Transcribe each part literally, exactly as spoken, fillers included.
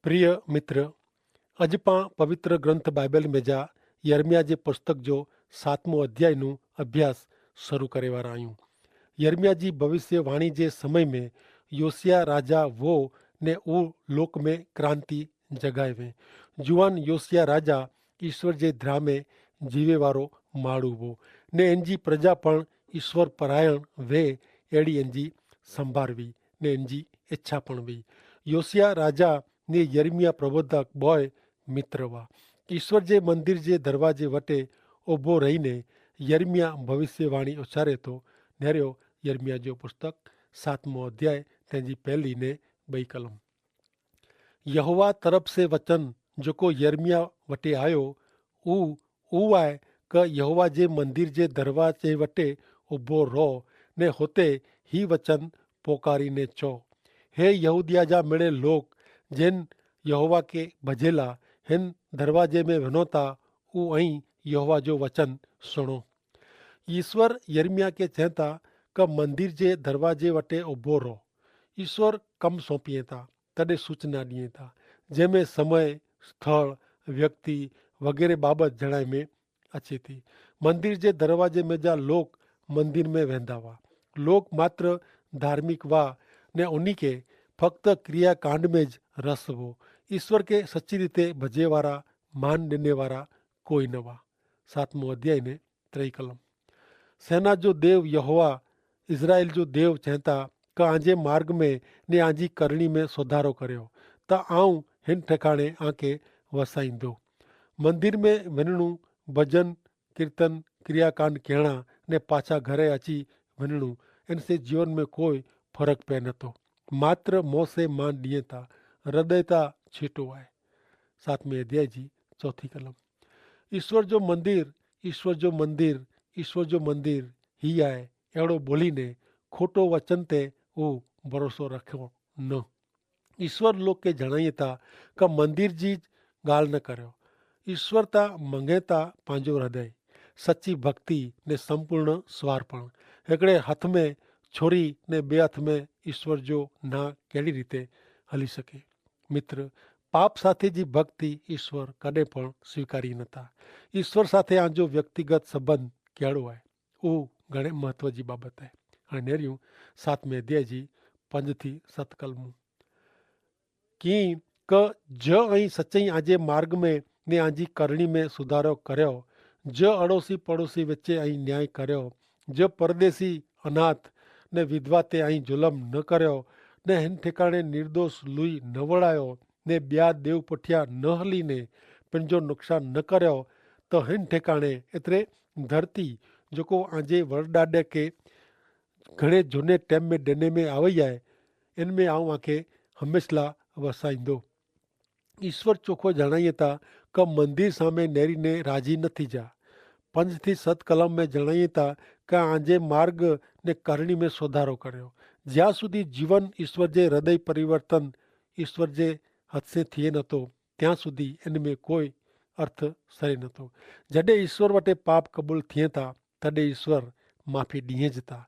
પ્રિય મિત્ર, અજ પાં પવિત્ર ગ્રંથ બાઈબલ મેં જા યર્મિયા જે પુસ્તક જો સાતમો અધ્યાયનું અભ્યાસ શરૂ કરેવારા આયું. યર્મિયા જી ભવિષ્યવાણી જે સમય મેં યોસિયા રાજા વો ને ઉ લોક મેં ક્રાંતિ જગાય વે. જુવાન યોસિયા રાજા ઈસ્વર જે ધ્રામે જીવેવારો માળુ વો ને એનજી પ્રજા પણ ઈસ્વર પરાયણ વે એડી એનજી સંભારવી ને એનજી ઇચ્છા પણ વી. યોસિયા રાજા ને યર્મિયા પ્રબોધક બોય મિત્ર વા. ઈસ્વર જે મંદિર જે દરવાજે વટે ઉભો રહી ને યર્મિયા ભવિષ્યવાણી ઉચ્ચારે તો. નેર્યો યર્મિયા જો પુસ્તક સાતમો અધ્યાય તેની પહેલી ને બઈ કલમ. યહોવા તરફ સે વચન જોકો યર્મિયા વટે આયો ઉ ઉવાય કે યહોવા જે મંદિર જે દરવાજે વટે ઉભો રહો ને હોતે હી વચન પોકારી ને ચો, હે યહૂદિયા જા મેળે લોક જેન યહોવા કે ભજેલા હેન દરવાજે મેં વનોતા ઉ અહીં યહોવા જો વચન સુણો. ઈસ્વર યર્મિયા કે ચેંતા કે મંદિર જે દરવાજે વટે ઉભો રહો. ઈસ્વર કમ સોંપિયે તા તદે સૂચના દિયે તા જેમે સમય, સ્થળ, વ્યક્તિ વગેરે બાબત જણાય મેં અચ્છી થી. મંદિર જે દરવાજે મેં જા લોક મંદિર મેં વહેંદા વા. લોક માત્ર ધાર્મિક વા ને ઉની કે ફક્ત ક્રિયાકાંડ મેં જ રસ વો. ઈસ્વર કે સચ્ચી રીતે ભજેવારા માન દેનેવારા કોઈ ન વા. સાતમો અધ્યાય ને ત્રય કલમ. સેના જો દેવ યહોવા ઇઝરાયેલ જો દેવ ચેંતા કે આજે માર્ગ મેં ને આજી કરણી મેં સુધારો કર્યો, તો આઉં હેન ઠેકાણે આંકે વસાઈંદો. મંદિર મેં વનણું, ભજન, કીર્તન, ક્રિયાકાંડ કહેણા ને પાછા ઘરે અચી વનણું, એન સે જીવન મેં કોઈ ફરક પૈ નતો. માત્ર મોસે માન દિયે તા હૃદય તા છેટો આય. સાતમે અધ્યાય જી ચોથી કલમ. ઈસ્વર જો મંદિર, ઈસ્વર જો મંદિર, ઈસ્વર જો મંદિર હી આય એડો બોલી ને ખોટો વચન તે ઉં ભરોસો રખ્યો ન. ઈસ્વર લોકે જણાયે તા કે મંદિર જી ગાલ ન કર્યો. ઈસ્વર તા મંગે તા પાંજો હૃદય, સચ્ચી ભક્તિ ને સંપૂર્ણ સ્વાર્પણ. હેકડ઼ે હથ મેં છોરી ને બે હથ મેં ઈસ્વર જો ના કેડી રીતે હલી શકે? મિત્ર, પાપ સાથે જી ભક્તિ ઈસ્વર કદે પણ સ્વીકારી નતા. ઈસ્વર સાથે આજો વ્યક્તિગત સંબંધ કેડો આય? ઉં ઘણે મહત્વ જી બાબત આય. અને નેર્યું સાતમે અધ્યાય જી પંજ થી સત કલમું. કિંક, જો અહીં સચ્ચી આજે માર્ગ મેં ને આજી કરણી મેં સુધારો કર્યો, જો અડોસી પડોસી વચ્ચે અહીં ન્યાય કર્યો, જો પરદેસી, અનાથ ને વિધવા તે અહીં જુલમ ન કર્યો, ને હેન ઠેકાણે નિર્દોષ લુઈ ન વડાયો, ને બ્યા દેવ પઠ્યા ન હલી ને પન જો નુકસાન ન કર્યો, તો હેન ઠેકાણે એતરે ધરતી જોકો આજે વરડાડે કે ઘણે જોને ટેમ મેં ડેને મેં આવે આય, એન મેં આઉં આંખે હમેંશલા વસાઈંદો. ઈસ્વર ચોખો જણાયે તા કે મંદિર સામે નેરી ને રાજી નથી જા. પંજ થી સત કલમ મેં જણાયે તા કે આજે માર્ગ ને કરણી મેં સુધારો કર્યો. જ્યાં સુધી જીવન ઈસ્વર જે હૃદય પરિવર્તન ઈસ્વર જે હત સે થિયે નતો, ત્યાં સુધી એન મેં કોઈ અર્થ સરે નતો. જડે ઈસ્વર વટે પાપ કબૂલ થિયે તા તદે ઈસ્વર માફી દિયે જતા.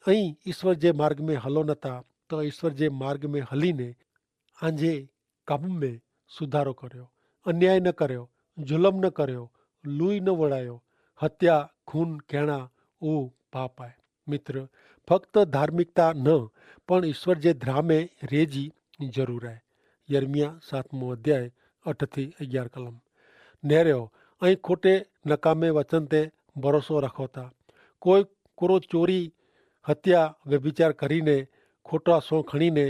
અહીં ઈસ્વર જે માર્ગ મેં હલો નતા, તો ઈસ્વર જે માર્ગ મેં હલી ને આજે કમ મેં સુધારો કર્યો, અન્યાય ન કર્યો, જુલમ ન કર્યો, લુઈ ન વડાયો. હત્યા, ખૂન કહેણા ઉં પાપ આય. મિત્ર, ફક્ત ધાર્મિકતા ન પણ ઈસ્વર જે ધ્રામે રેજી જરૂર આય. યર્મિયા સાતમો અધ્યાય અઠ થી અગિયાર કલમ. નેર્યો, અહીં ખોટે નકામે વચન તે ભરોસો રાખો તા. કોઈ કોરો ચોરી, હત્યા, વ્યભિચાર કરીને, ખોટા સો ખણીને,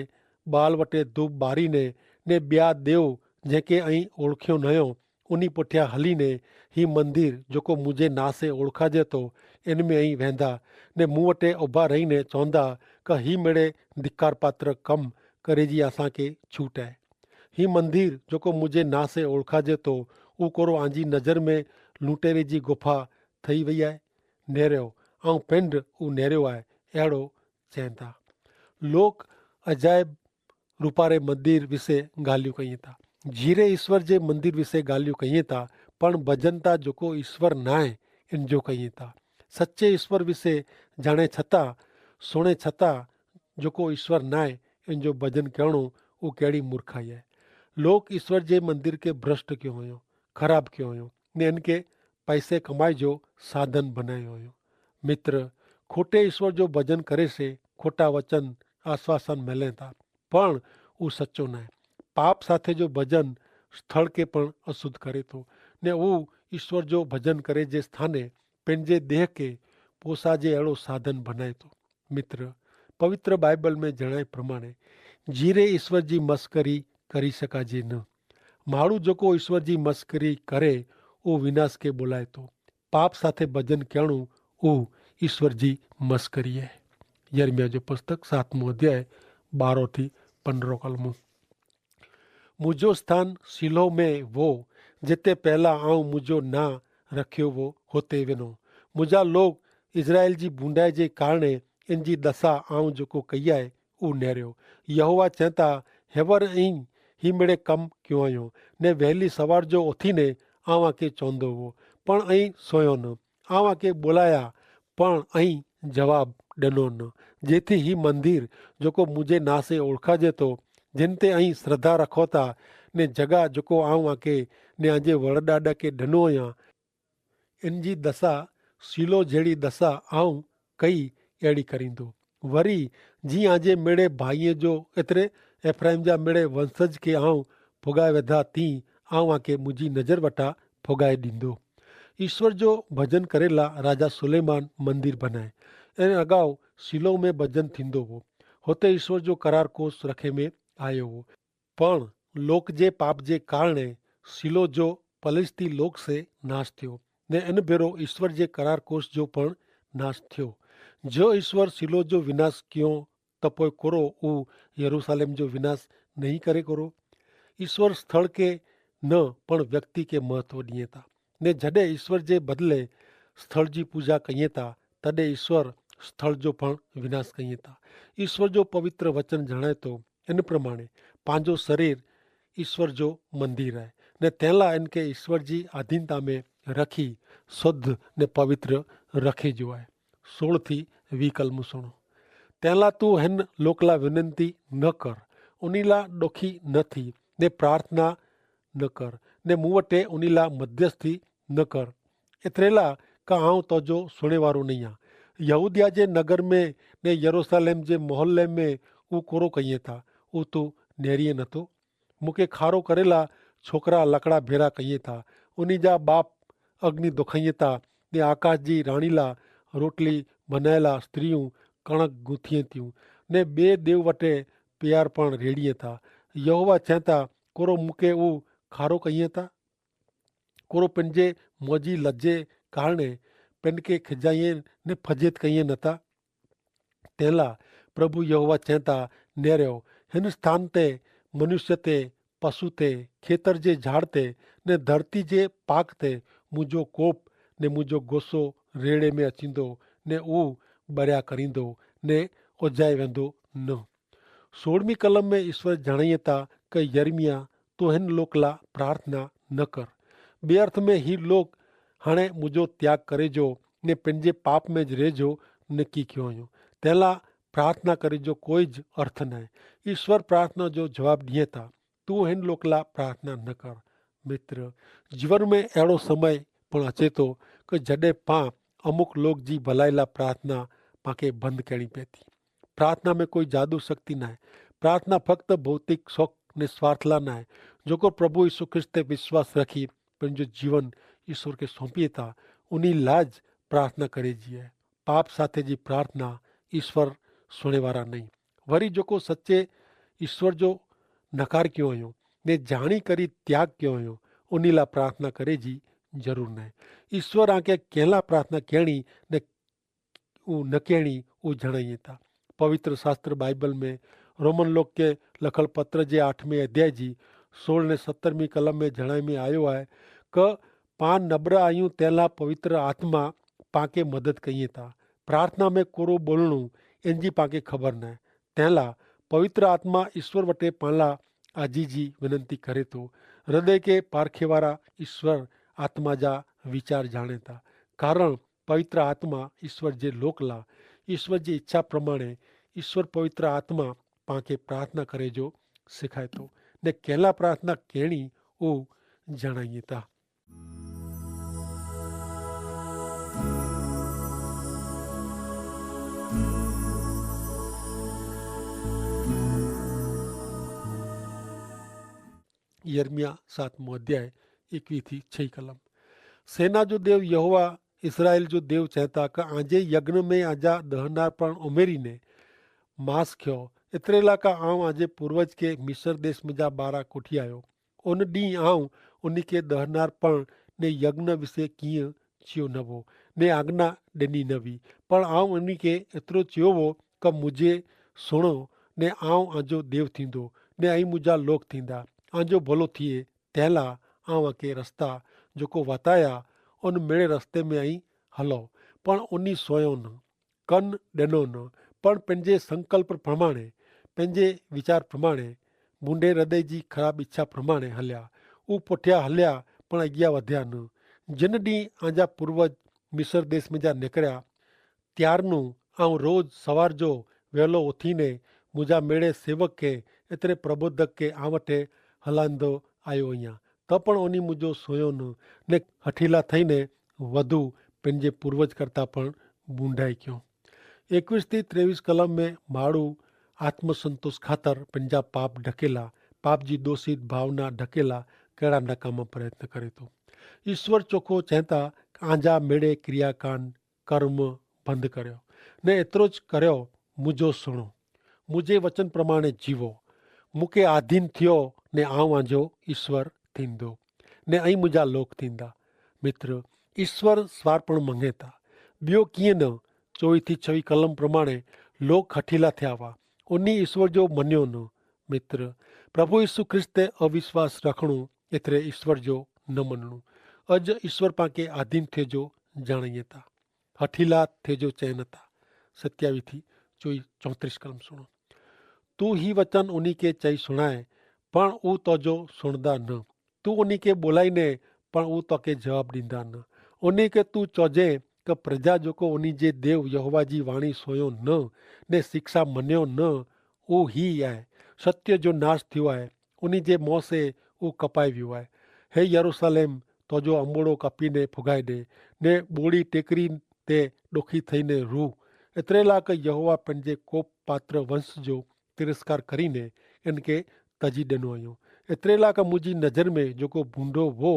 બાલ વટે ધૂપ બારીને, ને બ્યા દેવ જેંકે અહીં ઓળખ્યો નયો ઉની પઠ્યા હલી ને, હી મંદિર જોકો મુઝે નાસે ઓળખાજે તો, એન મેં અહીં વહેંદા ને મું વટે ઉભા રહી ને ચોંદા, કે હી મેળે ધિક્કારપાત્ર કમ કરે જી આસાંકે છૂટ હૈ. હી મંદિર જોકો મુઝે નાસે ઓળખાજે તો, ઉકોરો આંજી નજર મેં લૂંટેરી જી ગુફા થઈ વૈયા હૈ. નેર્યો, આઉં પેંડ ઉં નેર્યો આય એડો ચેંતા. લોક અજાયબ રૂપારે મંદિર વિશે ગાલિયું કહિયે તા. જીરે ઈસ્વર જે મંદિર વિશે ગાલિયું કહિયે તા, પણ ભજન તા જોકો ઈસ્વર નાય એન જો કહિયે તા. સચ્ચે ઈસ્વર વિશે જાણે છતાં, સુણે છતાં જોકો ઈસ્વર નાય એન જો ભજન કહેણો ઉં કહેડી મૂર્ખાઈ હૈ. લોક ઈસ્વર જે મંદિર કે ભ્રષ્ટ ક્યો હોયો, ખરાબ ક્યો હોયો, ને એન કે પૈસે કમાઈ જો સાધન બનાયો હોયો. મિત્ર, ખોટે ઈસ્વર જો ભજન કરે સે ખોટા વચન આશ્વાસન મેલે થા, પણ ઉસચો નાય. પાપ સાથે જો ભજન સ્થળ કે પણ અશુદ્ધ કરે તો, ને ઉ ઈસ્વર જો ભજન કરે જે સ્થાને પેનજે દેહ કે પોસાજે એડો સાધન ભનાય તો. મિત્ર, પવિત્ર બાઈબલ મેં જણાય પ્રમાણે જીરે ઈસ્વર જી મસ્કરી કરી શકાજે ન. માડૂ જોકો ઈસ્વર જી મસ્કરી કરે ઉ વિનાશ કે બોલાય તો. પાપ સાથે ભજન કહેણું ઉ ઈસ્વર જી મસ્કરી હૈ. યર્મિયા જો પુસ્તક સાતમો અધ્યાય બારો થી પંદ્રહ કલમો. મુજો સ્થાન સિલો મેં વો, જેતે પહેલા આઉં મુજો ના રખ્યો વો હોતે વેનો. મુજા લોગ ઇઝરાયેલ જી ભૂંડાઈ જે કારણે એનજી દસા આઉં જોકો કહિયા હૈ ઉ નેર્યો. યહોવા ચેતા, હેવર અહીં હી મેડે કમ ક્યો આયો, ને વહેલી સવાર જો ઓથી ને આવાં કે ચોંદો વો, પણ અહીં સોયો ન. આવાં કે બોલાયા, પણ અહીં જવાબ ડનો ન. જેથી હી મંદિર જોકો મુઝે નાસે ઓળખા જેતો, જેન તે અહીં શ્રદ્ધા રખોતા, ને જગા જોકો આઉં આકે ને આજે વરડાડા કે ડનો આયા, એનજી દસા સિલો જેડી દસા આઉં કઈ એડી કરીંદો. વરી જી આજે મેડે ભાઈએ જો એતરે એફ્રાઈમ જા મેડે વંશજ કે આઉં ફોગાય વેધા તી આઉં આકે મુજી નજર વટા ફોગાય દીંદો. ઈસ્વર જો ભજન કરેલા રાજા સુલૈમાન મંદિર ભનાય. એન અગાઉ સિલો મેં ભજન થીંદો હો. હોતે ઈસ્વર જો કરાર કોષ રખે મેં આયો હો. પણ લોક જે પાપ જે કારણે સિલો જો પલિસ્તી લોક સે નાશ થયો, ને એન ભેરો ઈસ્વર જે કરાર કોષ જો પણ નાશ થયો. જો ઈસ્વર સિલો જો વિનાશ ક્યો, તપોય કોરો ઉ યરૂસાલેમ જો વિનાશ નહીં કરે કોરો? ઈસ્વર સ્થળ કે ન, પણ વ્યક્તિ કે મહત્વ દિયે તા. ને જડે ઈસ્વર જે બદલે સ્થળ જી પૂજા કહિયે તા, તદે ઈસ્વર સ્થળ જો પણ વિનાશ કહિયે તા. ઈસ્વર જો પવિત્ર વચન જણાયતો એન પ્રમાણે પાંજો શરીર ઈસ્વર જો મંદિર હૈ, ને તેલા એન કે ઈસ્વર જી આધીનતા મેં રખી શુદ્ધ ને પવિત્ર રખી જો હૈ. સોળ થી વી કલમું સુણો. તેલા તું હેન લોકલા વિનંતી ન કર, ઉનીલા ડોખી ન થી, ને પ્રાર્થના ન કર, ને મુવટે ઉનીલા મધ્યસ્થી ન કર. એતરેલા કા આઉં તોજો સુણેવારો નહિયા. યહૂદિયા જે નગર મેં ને યરૂસાલેમ જે મોહલ્લે મેં ઉ કોરો કહિયે થા, ઉ તું નેરિયે નતો? મુકે ખારો કરેલા છોકરા લકડા ભેરા કહિયે થા, ઉની જા બાપ અગ્નિ દોખાઈએ તા, ને આકાશ જી રાણીલા રોટલી ભનાયેલા સ્ત્રી કણક ગૂંથીએ તી, ને બે દેવ વટે પ્યાર પણ રેડીએ તા. યહોવા ચેતા, કોરો મુકે ઉં ખારો કહિએ તા? કોરો પેનજે મોજી લજે કારણે પેનકે ખજાઈએ ને ફજેત કહિએ નતા? તેલા પ્રભુ યહોવા ચેતા, નેરેઓ, હેન સ્થાન તે મનુષ્ય તે પશુ તે ખેતર જે ઝાડ તે ને ધરતી જે પાક તે મુજો કોપ ને મુજો ગોસો રેડ઼ે મેં અચીંદો, ને ઉં બર્યા કરીંદો ને ઓજાઈ વેંદો ન. સોળમી કલમ મેં ઈસ્વર જણાયે તા કે યર્મિયા, તું હેન લોકલા પ્રાર્થના ન કર. બે અર્થ મેં હી લોક હાણે મુજો ત્યાગ કરે જો ને પેનજે પાપ મેં જ રહે જો, નક્કી ક્યો અયો. તેલા પ્રાર્થના કરે જો કોઈ જ અર્થ નાય. ઈસ્વર પ્રાર્થના જો જવાબ દિયે તા, તું હેન લોકલા પ્રાર્થના ન કર. મિત્ર, જીવન મેં એડો સમય પણ અચેતો કે જડે પા અમુક લોક જી ભલાઈલા પ્રાર્થના પાંકે બંધ કહેણી પેતી. પ્રાર્થના મેં કોઈ જાદુ શક્તિ નાય. પ્રાર્થના ફક્ત ભૌતિક શોખ ને સ્વાર્થલા નાય. જોકો પ્રભુ ઈસુ ખ્રિસ્ત તે વિશ્વાસ રખી પણ જો જીવન ઈસુર કે સોંપી થા, ઉની લાજ પ્રાર્થના કરે જીએ. પાપ સાથે જી પ્રાર્થના ઈસ્વર સુણેવારા નહીં. વરી જોકો સચ્ચે ઈસ્વર જો નકાર ક્યો અયો ને જાણી કરી ત્યાગ ક્યો અયો, ઉની લા પ્રાર્થના કરે જી જરૂર નહીં. ઈસ્વર આંકે કહેલા પ્રાર્થના કહેણી ને ઉં નકેણી ઉં જણાઈ થા. પવિત્ર શાસ્ત્ર બાઈબલ મેં રોમન લોક કે લખલ પત્ર જે આઠમે અધ્યાય જી સોળ ને સત્તરમી કલમ મેં જણાઈ મેં આયો હૈ કે પાં નબરા આયું તેલા પવિત્ર આત્મા પાંકે મદદ કહિએ થા. પ્રાર્થના મેં કોરો બોલણું એનજી પાંકે ખબર નાય. તેલા પવિત્ર આત્મા ઈસ્વર વટે પાંલા આજી જી વિનંતી કરે તો. હૃદય કે પારખેવારા ઈસ્વર આત્મા જા વિચાર જાણે થા. કારણ પવિત્ર આત્મા ઈસ્વર જે લોકલા ઈસ્વર જે ઇચ્છા પ્રમાણે ઈસ્વર પવિત્ર આત્મા પાંકે પ્રાર્થના કરે જો સિખાય તો. તે કહેલા પ્રાર્થના કહેણી ઉં જણાઈ તા. યર્મિયા સાતમો અધ્યાય, એકવી થી છઈ કલમ. સેના જો દેવ યહોવા, ઇસરાયેલ જો દેવ ચેતા કે આજે યજ્ઞ મેં આજા દહનાર પણ ઉમેરી ને માસ ખ્યો, એતરેલા કા આઉં આજે પૂર્વજ કે મિસર દેશ મેં જા બારા કોઠી આયો. ઉન દી આઉં ઉની કે દહનાર પણ ને યજ્ઞ વિશે કિયા ચ્યો નવો ને આજ્ઞા દેની નવી. પણ આઉં ઉની કે એતરો ચ્યોવો કે મુઝે સુણો, ને આઉં આજો દેવ થીંદો, ને અહીં મુઝા લોક થીંદા. આજો ભલો થિયે તેલા આઉં આકે રસ્તા જોકો વતાયા, ઉન મેળે રસ્તે મેં અહીં હલો. પણ ઉની સોયો ન કન દેનો ન, પણ પહને સંકલ્પ પ્રમાણે, પહને વિચાર પ્રમાણે, મુંડે હૃદય જી ખરાબ ઇચ્છા પ્રમાણે હલ્યા. ઉપોઠ્યા હલ્યા, પણ અગિયા વધ્યા ન. જેન દી આજા પૂર્વજ મિસર દેશ મેં જા નેકર્યા, ત્યારનું આઉં રોજ સવાર જો વહેલો ઉઠીને મુજા મેળે સેવક કે એતરે પ્રબોધક કે આવટે હલાંદો આયો અહિયા. તો પણ ઓની મુજો સોયો ન ને હઠીલા થઈને વધુ પહને પૂર્વજ કરતા પણ બૂંડાઈ ક્યો. એકવીસ થી ત્રેવીસ કલમ મેં માડૂ આત્મસંતોષ ખાતર પહને પાપ ઢકેલા, પાપ જી દોષિત ભાવના ઢકેલા કહેડા નકામા પ્રયત્ન કરે તો. ઈસ્વર ચોખો ચેતા, આજા મેળે ક્રિયાકાન કર્મ બંધ કર્યો, ને એતરો જ કર્યો, મુજો સુણો, મુજે વચન પ્રમાણે જીવો. મુકે આધીન થયો, ને આઉં આજો ઈસ્વર થીંદો, ને અહીં મુજા લોક થીંદા. મિત્ર, ઈસ્વર સ્વાર્પણ મંગેતા. બ્યો કિયે ન? ચોવી થી છવી કલમ પ્રમાણે લોક હઠીલા થ્યાવા, ઉની ઈસ્વર જો મન્યો ન. મિત્ર, પ્રભુ ઈસુ ખ્રિસ્તે અવિશ્વાસ રખણું, એતરે ઈસ્વર જો ન મનણું. અજ ઈસ્વર પાંકે આધીન થેજો જાણીએ તા, હઠીલા થેજો ચેન તા. સત્યાવી થી ચોત્રીસ કલમ સુણો. તું હી વચન ઉની કે ચઈ સુણાય, પણ ઉં તોજો સુણદા ન. તું ઉની કે બોલાઈ ને, પણ ઉં તોકે જવાબ દીંદા ન. ઉની કે તું ચોજે કે પ્રજા જોકો ઉની જે દેવ યહોવા જી વાણી સોયો ન, ને શિક્ષા મન્યો ન, ઉં હી આય, સત્ય જો નાશ થ્યો આય, ઉની જે મોસે ઉં કપાઈ વ્યો આય. હે યરુસાલેમ, તોજો અંબોડો કપી ને ફુગાઈ દે, ને બોડી ટેકરી તે ડોખી થઈ ને રૂ. એતરેલા કે યહોવા પન જે કોપ પાત્ર વંશ જો તિરસ્કાર કરી ને એન કે તજી દેનો અયો. એતરેલા કે મુજી નજર મેં જોકો ભૂંડો વો,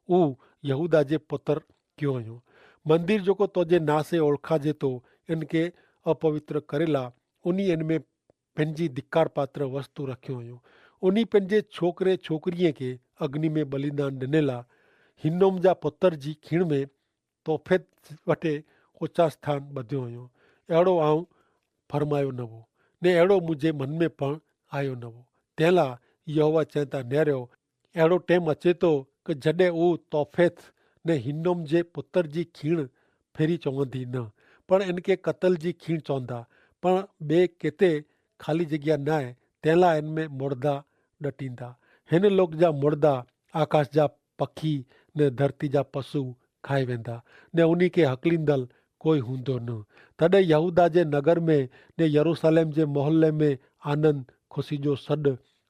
ઉં યહૂદા જે પતર ક્યો અયો. મંદિર જોકો તોજે નાસે ઓળખા જેતો એન કે અપવિત્ર કરેલા, ઉની એન મેં પહને ધિક્કાર પાત્ર વસ્તુ રખ્યો અયો. ઉની પહને છોકરે છોકરીએ કે અગ્નિ મેં બલિદાન દનેલા હિન્નોમ જા પતર જી ખીણ મેં તોફેત વટે ઓચા સ્થાન બધ્યો અયો. એડો આઉં ફરમાયો નવો, ને એડો મુઝે મન મેં પણ આયો નવો. તેલા યહોવા ચેતા નેર્યો, એડો ટેમ અચેતો કે જડે ઉં તોફેત ને હિન્નોમ જે પુતર જી ખીણ ફેરી ચોંધી ન, પણ એન કે કતલ જી ખીણ ચોંધા. પણ બે કેતે ખાલી જગ્યા નાય, તેલા એન મેં મોડદા ડટીંદા. હેન લોક જા મોડદા આકાશ જા પખી ને ધરતી જા પશુ ખાઈ વેંદા, ને ઉની કે હકલીંદલ કોઈ હુંદો ન. તદે યહૂદા જે નગર મેં ને યરૂસાલેમ જે મોહલ્લે મેં આનંદ ખુશી જો સડ,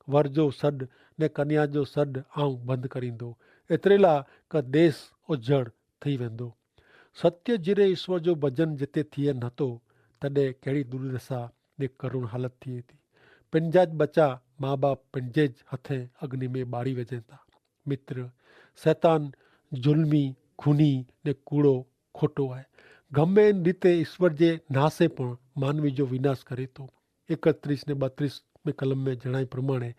વર જો સડ ને કન્યા જો સડ આઉં બંધ કરીંદો. એતરેલા કે દેશ ઓજડ થઈ વેંદો. સત્ય જીરે ઈસ્વર જો ભજન જેતે થિયે નતો, તદે કહેડી દુર્દશા ને કરુણ હાલત થિયે થી. પંજા જ બચા મા બાપ પંજે જ હથે અગ્નિ મેં બારી વેજેતા. મિત્ર, સૈતાન જુલ્મી, ખૂની ને કૂડો ખોટો આય. ગમે એન રીતે ઈસ્વર જે નાસે પણ માનવી જો વિનાશ કરે તો. એકત્રીસ ને બત્રીસ મેં કલમ મેં જણાઈ પ્રમાણે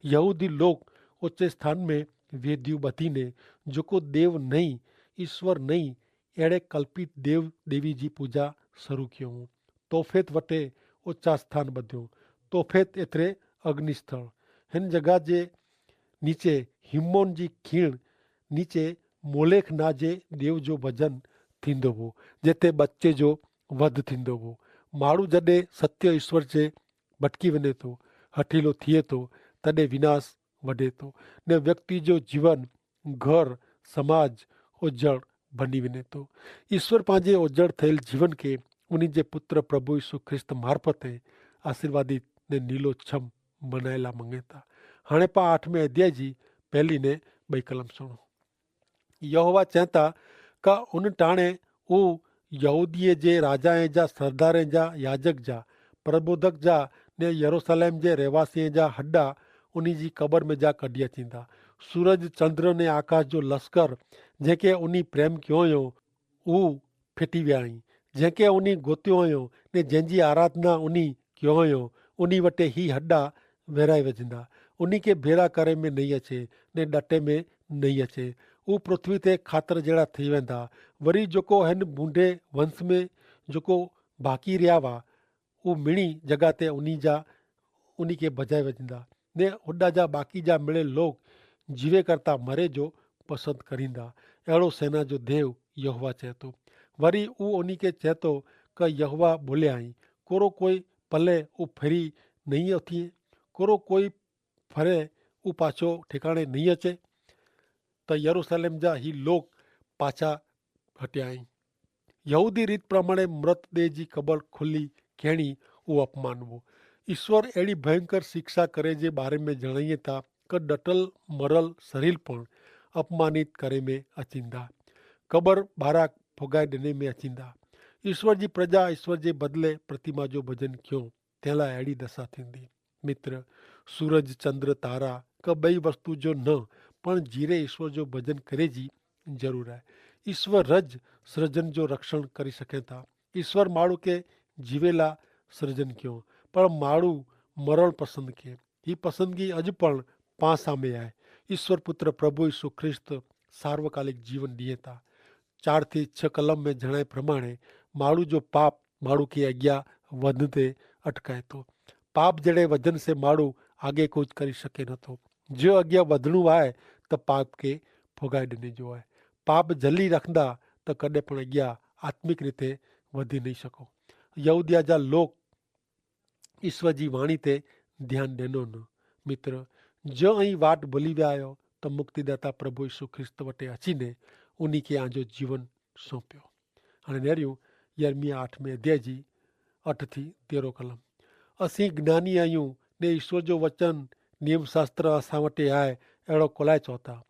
યહૂદી લોક ઓચે સ્થાન મેં વેદ્યુ બધી ને જોકો દેવ નહીં, ઈસ્વર નહીં, એડે કલ્પિત દેવ દેવી જી પૂજા શરૂ કિયો. તોફેત વટે ઓચા સ્થાન બધ્યો. તોફેત એતરે અગ્નિ સ્થળ. હેન જગા જે નીચે હિમોન જી ખીણ નીચે મોલેખ ના જે દેવ જો ભજન થીંદો હો, જેતે બચ્ચે જો વધ થીંદો હો. માણુ જડે સત્ય ઈસ્વર જે ભટકી વને તો, હઠીલો થિયે તો, તદે વિનાશ વધે તો, ને વ્યક્તિ જો જીવન, ઘર, સમાજ ઓજડ ભની વને તો. ઈસ્વર પાંજે ઓજડ થયેલ જીવન કે ઉની જે પુત્ર પ્રભુ ઈસુ ખ્રિસ્ત મારફતે આશીર્વાદિત ને નીલો છમ બનાયેલા મંગેતા. હણે પા આઠમે અધ્યાય જી પહેલી ને બઈ કલમ સુણો. યહોવા ચેતા, કા ઉન ટાણે ઉ યહૂદીએ જે રાજાએ જા સરદારે જા યાજક જા પ્રબોધક જા ને યરૂસલેમ જે રહેવાસીએ જા હડ્ડા ઉની જી કબર મેં જા કઢ઼િયા ચીંદા. સૂરજ ચંદ્ર ને આકાશ જો લશ્કર જેંકે ઉની પ્રેમ ક્યોંયો ઉ ફેટી વ્યાઈ, જેંકે ઉની ગોત્યોંયો ને જેંજી આરાધના ઉની ક્યોંયો ઉની વટે હી હડ્ડા વેરાઈ વજંદા. ઉની કે ભેરા કરે મેં નહીં અચે ને ડટે મેં નહીં અચે. ઉ પૃથ્વી તે ખાતર જેડા થઈ વેંદા. વરી જોકો હેન બૂંડે વંશ મેં જોકો બાકી રહ્યા વા ઉ મિણી જગા તે ઉની જા ઉની કે ભજાઈ વજંદા. ને ઉડા જા બાકી જા મિળે લોક જીવે કરતા મરે જો પસંદ કરીંદા. એડો સેના જો દેવ યહોવા ચેતો. વરી ઉ ઉની કે ચેતો કે યહોવા બોલે આઈ, કોરો કોઈ પલે ઉ ફેરી નહીં ઓથી? કોરો કોઈ ફરે ઉપાછો ઠેકાણે નહીં અચે? તો યરૂસલેમ જા હી લોક પાછા હટ્યા હૈં. યહૂદી રીત પ્રમાણે મૃતદેહ જી કબર ખુલ્લી કહેણી ઉ અપમાનવો. ઈસ્વર એડી ભયંકર શિક્ષા કરે જે બારે મેં જણાયે તા કે ડટલ મરલ સરીર પણ અપમાનિત કરે મેં અચિંદા, કબર બારા ફોગાઈ દેને મેં અચિંદા. ઈસ્વર જી પ્રજા ઈસ્વર જે બદલે પ્રતિમા જો ભજન ક્યો તેલા એડી દશા થીંદી. મિત્ર, સૂરજ ચંદ્ર તારા કે બઈ વસ્તુ જો ન પણ જીરે ઈસ્વર જો ભજન કરે જી જરૂર હૈ. ઈસ્વર રજ સર્જન જો રક્ષણ કરી સકે થા. ઈસ્વર માણુ કે જીવેલા સર્જન ક્યો, પણ માણુ મરણ પસંદ કે. હી પસંદગી અજ પણ પાં સામે આય. ઈસ્વર પુત્ર પ્રભુ ઈસુ ખ્રિસ્ત સાર્વકાલિક જીવન દિયે થા. ચાર થી છ કલમ મેં જણાય પ્રમાણે માણુ જો પાપ માણુ કે અગિયા વધતે અટકાય તો. પાપ જેડે વજન સે માણુ આગે કોઈ જ કરી શકે નતો. જો અગિયા વધણું આય તો પાપ કે ફોગાઈ દેને જો આય. પાપ જલી રાખંદા તો કદે પણ અગિયા આત્મિક રીતે વધી નહીં શકો. યહૂદિયા જા લોક ઈસ્વર જી વાણી તે ધ્યાન દેનો ન. મિત્ર, જો અહીં વાટ ભલી વ્યા આયો તો મુક્તિદાતા પ્રભુ ઈસુ ખ્રિસ્ત વટે અચીને ઉની કે આજો જીવન સોંપ્યો. અને નેર્યું યર્મિયા આઠમે અધ્યાય જી અઠ થી તેરો કલમ. અસી જ્ઞાની આયું ને ઈસ્વર જો વચન નિયમશાસ્ત્ર અસા વટે આય એડો કોલાય ચોતા.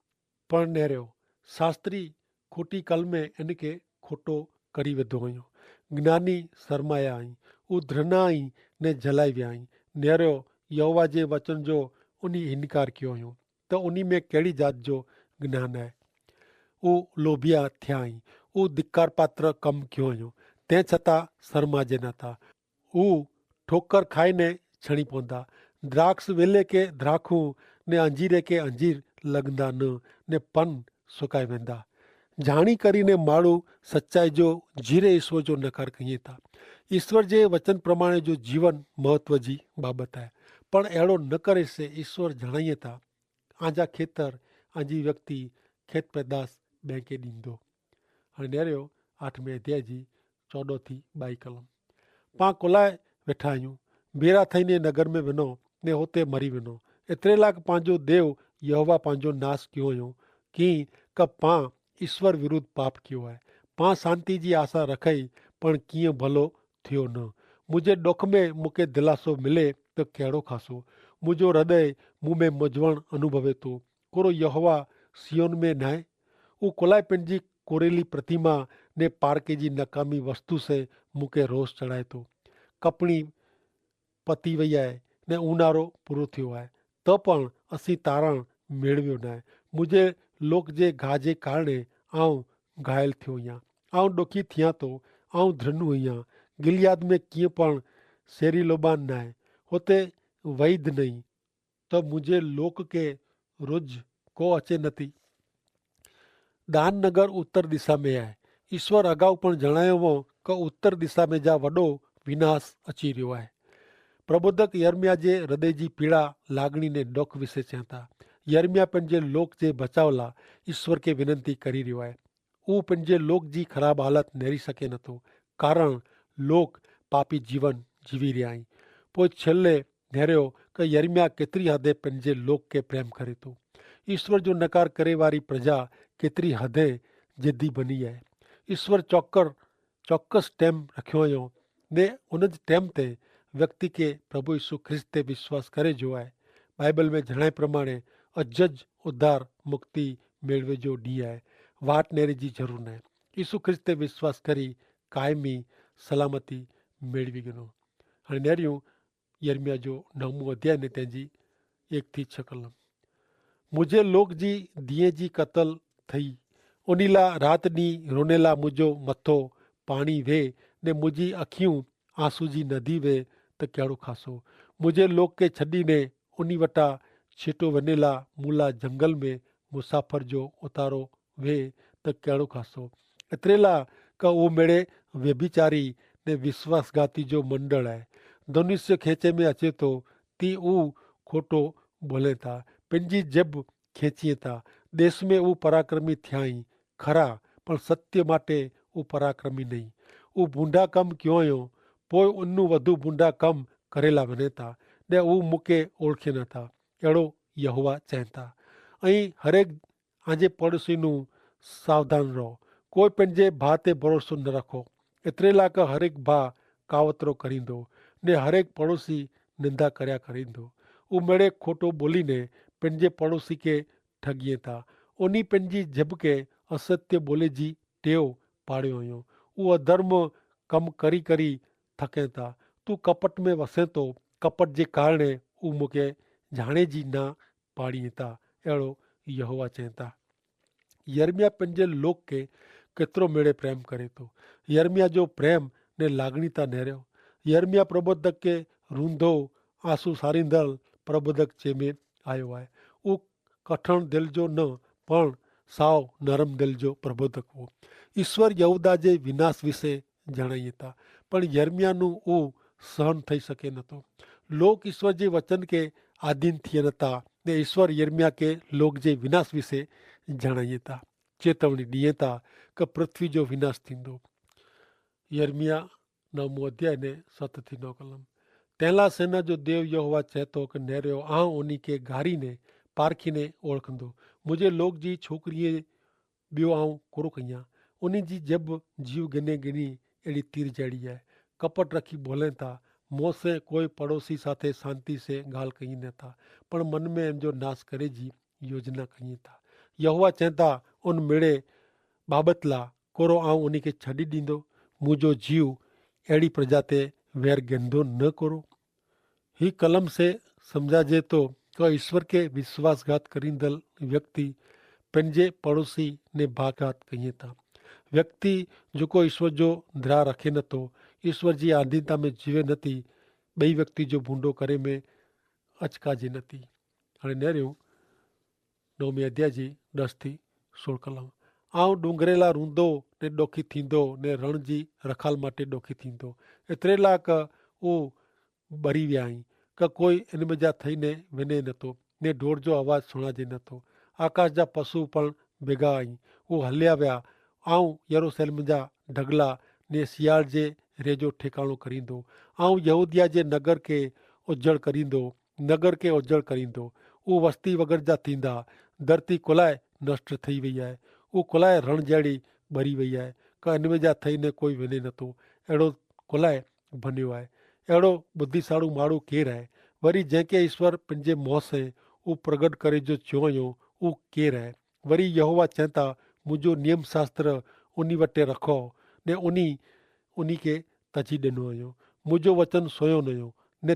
પણ નેર્યો શાસ્ત્રી ખોટી કલમે એન કે ખોટો કરી વધો અયો. જ્ઞાની સરમાયા અઈ ઉધ્રનાઈ ને જલાઈ વ્યાઈ. નેર્યો યહોવા જે વચન જો ઉની ઇનકાર કયો અયો. તો ઉની મેં કહેડી જાત જો જ્ઞાન હૈ? ઉ લોભિયા થ્યાઈ ઉ ધિક્કાર પાત્ર કમ કયો અયો. તે છતાં સરમાજે નાતા ઉ ઠોકર ખાઈ ને છણી પોંદા. દ્રાક્ષ વેલે કે દ્રાખું ને અંજીરે કે અંજીર લગંદા ન ને પન સુકાઈ વેંદા. જાણી કરી ને માળું સચ્ચાઈ જો જીરે ઈસ્વર જો નકાર કહિયે તા. ઈસ્વર જે વચન પ્રમાણે જો જીવન મહત્વ જી બાબત હૈ. પણ એડો ન કરે સે ઈસ્વર જણાયે તા આજા ખેતર આજી વ્યક્તિ ખેત પેદાસ બેંકે દીંદો. અને નેર્યો આઠમે અધ્યાય જી ચોડો થી બાઈ કલમ. પાં કોલાએ વેઠા અયું ભેરા થઈ ને નગર મેં વેનો ને હોતે મરી વેનો. એતરેલા કે પાંજો દેવ યહોવા પાંજો નાસ કિયો અયો. કિંક પાં ઈસ્વર વિરુદ્ધ પાપ કિયો હૈ. પાં શાંતિ જી આશા રખાઈ પણ કિયા ભલો થયો ન. મુઝે ડોખ મેં મુકે દિલાસો મિલે તો કહેડો ખાસો? મુઝો હૃદય મું મેં મજવણ અનુભવે તો કોરો યહોવા સિયોન મેં નાય? ઉં કોલાએ પનજી કોરેલી પ્રતિમા ને પારકે જી નકામી વસ્તુ સે મુકે રોષ ચડાયતો. કપણી પતિ વૈયાએ ને ઉનારો પૂરો થયો આય તો પણ અસી તારણ મેળવ્યો નાય. મુઝે લોક જે ગાજે કારણે આઉં ગાયલ થયો હિયા. આઉં ડોખી થિયા તો આઉં ધ્રનુ હિયા. ગિલિયાદ મેં કિયા પણ સેરી લોબાન નાય હોતે વૈધ નહીં. તો મુઝે લોક કે રોજ કો અચે નથી. દાનનગર ઉત્તર દિશા મેં આય. ઈસ્વર અગાઉ પણ જણાયો વો કે ઉત્તર દિશા મેં જા વડો વિનાશ અચી રહ્યો આય. પ્રબોધક યર્મિયા જે હૃદય જી પીડા લાગણી ને ડોખ વિશે ચેતા. યર્મિયા પણ જે લોક જે ભચાવલા ઈસ્વર કે વિનંતી કરી રહ્યો આય. ઉપને જે લોક જી ખરાબ હાલત નેરી શકે નતો. કારણ લોક પાપી જીવન જીવી રહ્યા હી. પોય છેલ્લે નેર્યો કે યર્મિયા કેતરી હદે પને જે લોક કે પ્રેમ કરે તો. ઈસ્વર જો નકાર કરે વારી પ્રજા કેતરી હદે જેદી બની હૈ. ઈસ્વર ચોક્કસ ટેમ રખ્યો હૈ. ને ઉન જ ટેમ તે વ્યક્તિ કે પ્રભુ ઈસુ ખ્રિસ્ત તે વિશ્વાસ કરે જો હૈ. બાઈબલ મેં જણાઈ પ્રમાણે અજ જ ઉદ્ધાર મુક્તિ મેળવે જો ડિયા હૈ. વાટ નેરી જી જરૂર નાય. ઈસુ ખ્રિસ્ત તે વિશ્વાસ કરી કાયમી સલામતી મેળવી ગનો. અને નેર્યું યર્મિયા જો નવમું અધ્યાય ને તેની એક થી છ કલમ. મુઝે લોક જી દિયે જી કતલ થઈ, ઉનીલા રાત ની રોનેલા મુઝો મથો પાણી વે, ને મુઝી અખિયું આંસુ જી નદી વે, તો કહેડો ખાસો? મુઝે લોક કે છડી ને ઉની વટા છેટો વનેલા મુલા જંગલ મેં મુસાફર જો ઉતારો વે, તો કહેડો ખાસો? એતરેલા કે ઉમેડે વ્યભિચારી ને વિશ્વાસગાતી જો મંડળ હૈ. ધનુષ્ય ખેંચે મેં અચેતો તી ઉં ખોટો બોલે થા, પનજી જેબ ખેંચીએ થા. દેશ મેં ઉં પરાક્રમી થ્યાઈ ખરા, પણ સત્ય માટે ઉં પરાક્રમી નહીં. ઉં ભૂંડા કમ ક્યોંયો, પોય ઉનનું વધુ ભૂંડા કમ કરેલા વને થા, ને ઉં મુકે ઓળખે ન થા. એડો યહોવા ચેંતા. અહીં હરેક આજે પડોશીનું સાવધાન રહો. કોઈ પણ જે ભા તે ભરોસો ન રાખો. એતરેલા કે હરેક ભા કાવતરો કરીંદો, ને હરેક પડોશી નિંદા કર્યા કરીંદો. ઉમેડે ખોટો બોલીને પણ જે પડોશી કે ઠગીએ તા, ઓની પણ જી જબકે અસત્ય બોલે જી ટેવ પાડ્યો અયો. ઉ અધર્મ કમ કરી કરી થકે તા. તું કપટ મેં વસે તો કપટ જે કારણે ઉ મુકે જાણે જી ના પાડી તા. એડો યહોવા ચેતા. યર્મિયા પન જે લોક કે કેતરો મેળે પ્રેમ કરે તો? યર્મિયા જો પ્રેમ ને લાગણી તા નહર્યો. યર્મિયા પ્રબોધક કે રૂંધો આસુ સારીંદલ પ્રબોધક ચેમે આયો આય. ઉ કઠણ દેલ જો ન પણ સાવ નરમ દેલ જો પ્રબોધક હો. ઈસ્વર યહૂદા જે વિનાશ વિશે જણાયે તા, પણ યર્મિયા નું ઉ સહન થઈ શકે નતો. લોક ઈસ્વર જે વચન કે આધીન થિયે નતા, ને ઈસ્વર યર્મિયા કે લોક જે વિનાશ વિશે જણાયે તા, ચેતવણી દિયે તા કે પૃથ્વી જો વિનાશ થીંદો. યર્મિયા નવમો અધ્યાય ને સત થી નવ કલમ. તેલા સેના જો દેવ યહોવા ચેતો કે નેર્યો આવ ઉની કે ગારી ને પારખી ને ઓળખંદો. મુઝે લોક જી છોકરી બ્યો આઉં કોરો કહિયા. ઉની જી જેબ જીવ ગિને ગિની એડી તીર જેડી હૈ. કપટ રખી બોલે તા. મોસે કોઈ પડોશી સાથે શાંતિ સે ગાલ કહીં ન તા, પણ મન મેં એમ જો નાસ કરે જી યોજના કહીં તા. યહોવા ચેતા ઉન મેળે બાબતલા કોરો આઉં ઉની કે છડી દીંદો? મુજો જીવ એડી પ્રજા તે વેર ગેંધો ન કોરો. હી કલમ સે સમઝાજે તો કે ઈસ્વર કે વિશ્વાસઘાત કરીંદલ વ્યક્તિ પનજે પડોશી ને ભાગાત કહિયે તા. વ્યક્તિ જોકો ઈસ્વર જો દ્રાહ રખે નતો, ઈસ્વર જી આધીનતા મેં જીવે નથી, બહી વ્યક્તિ જો ભૂંડો કરે મેં અચકાજે નથી. અને નેર્યું નવમી અધ્યાજી દસ થી સોળ કલમ. આઉં ડુંગરેલા રૂંધો ને ડોખી થીંધો ને રણ જી રખાલ માટે ડોખી થીંધો. એતરેલા કે ઉં બરી વ્યા હૈં, કે કોઈ એનમેજા થઈને વેને નતો, ને ઢોર જો અવાજ સુણાજે નતો. આકાશ જા પશુ પણ ભેગા હૈં. ઉં હલ્યા વ્યા. આઉં યરૂસલેમ જા ઢગલા ને સિયાળ જે રેજો ઠેકાણો કરીંદો. આઉં યહૂદિયા જે નગર કે ઉજ્જળ કરીંદો, નગર કે ઉજ્જળ કરીંદો. ઉં વસ્તી વગર જા થીંદા. ધરતી કોલાએ નષ્ટ થઈ વૈયા હૈ. ઉં કોલાએ રણ જેડી બરી વૈયા હૈ, કે અનવેજા થઈ ને કોઈ વેને નતો. એડો કોલાએ ભન્યો હૈ? એડો બુદ્ધિશાળુ માણુ કેર હૈ? વરી જેંકે ઈસ્વર પનજે મોસે ઉં પ્રગટ કરે જો ચ્યોંયો ઉં કેર હૈ? વરી યહોવા ચેતા, મુજો નિયમશાસ્ત્ર ઉની વટે રખો, ને ઉની ઉની કે તજી દેનો અયો. મુજો વચન સોયો નયો, ને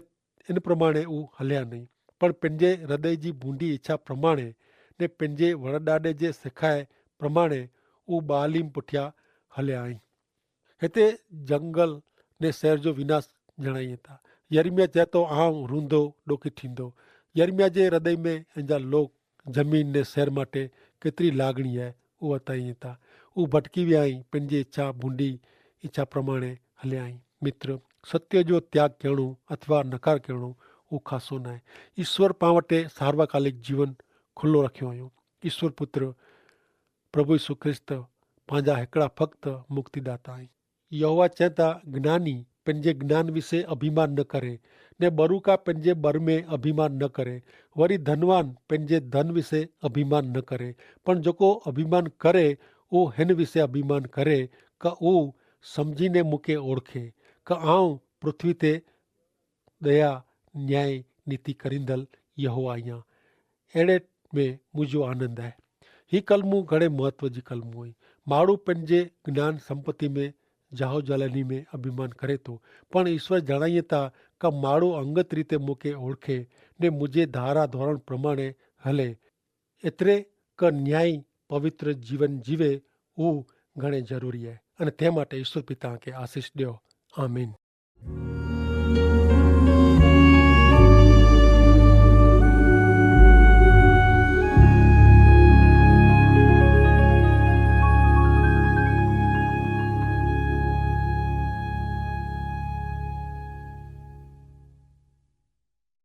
એન પ્રમાણે ઉં હલ્યા નહીં. પણ પનજે હૃદય જી ભૂંડી ઇચ્છા પ્રમાણે ને પનજે વરડાડે જે સેખાએ પ્રમાણે ઉં બાલીમ પુઠ્યા હલ્યા અહીં. હેતે જંગલ ને સહેર જો વિનાશ જણાઈ થા. યર્મિયા ચેતો આઉં રૂંધો ડોકી ઠીંદો. યર્મિયા જે હૃદય મેં એનજા લોક જમીન ને સહેર માટે કેતરી લાગણી હૈ ઉહ વતાઈ થા. ઉહ ભટકી વ્યા આઈ પનજી ઇચ્છા ભૂંડી ઇચ્છા પ્રમાણે હલ્યા આઈ. મિત્ર, સત્ય જો ત્યાગ કહેણું અથવા નકાર કહેણું ઉહ ખાસો નાય. ઇશ્વર પાં વટે સાર્વકાલિક જીવન ખુલ્લો રખ્યો અયો. ઇશ્વર પુત્ર પ્રભુ ઇશુ ખ્રિસ્ત પાંજા હેકડા ફક્ત મુક્તિદાતા આઈ. યહોવા ચેતા જ્ઞાની પનજે જ્ઞાન વિશે અભિમાન ન કરે, ને બરુકા પનજે બર મેં અભિમાન ન કરે. વરી ધનવાન પનજે ધન વિશે અભિમાન ન કરે. પણ જોકો અભિમાન કરે ઉહ હેન વિશે અભિમાન કરે, કા ઉહ સમઝીને મુકે ઓળખે કા આઉં પૃથ્વી તે દયા ન્યાય નીતિ કરીંદલ યહોવા અહિયા એડ઼ે મેં મુઝે આનંદ હૈ. હી કલમું ઘણે મહત્વ જી કલમું હૈ. માણુ પન જે જ્ઞાન સંપત્તિ મેં જાહો જલની મેં અભિમાન કરે તો, પણ ઈસવ જણાયે તા કા માણુ અંગત રીતે મુકે ઓળખે ને મુઝે ધારા ધોરણ પ્રમાણે હલે, એતરે કા ન્યાયી પવિત્ર જીવન જીવે, ઉહ ઘણે જરૂરી હૈ. અને તે માટે ઈસવ પિતા કે આશીસ દ્યો. આમીન.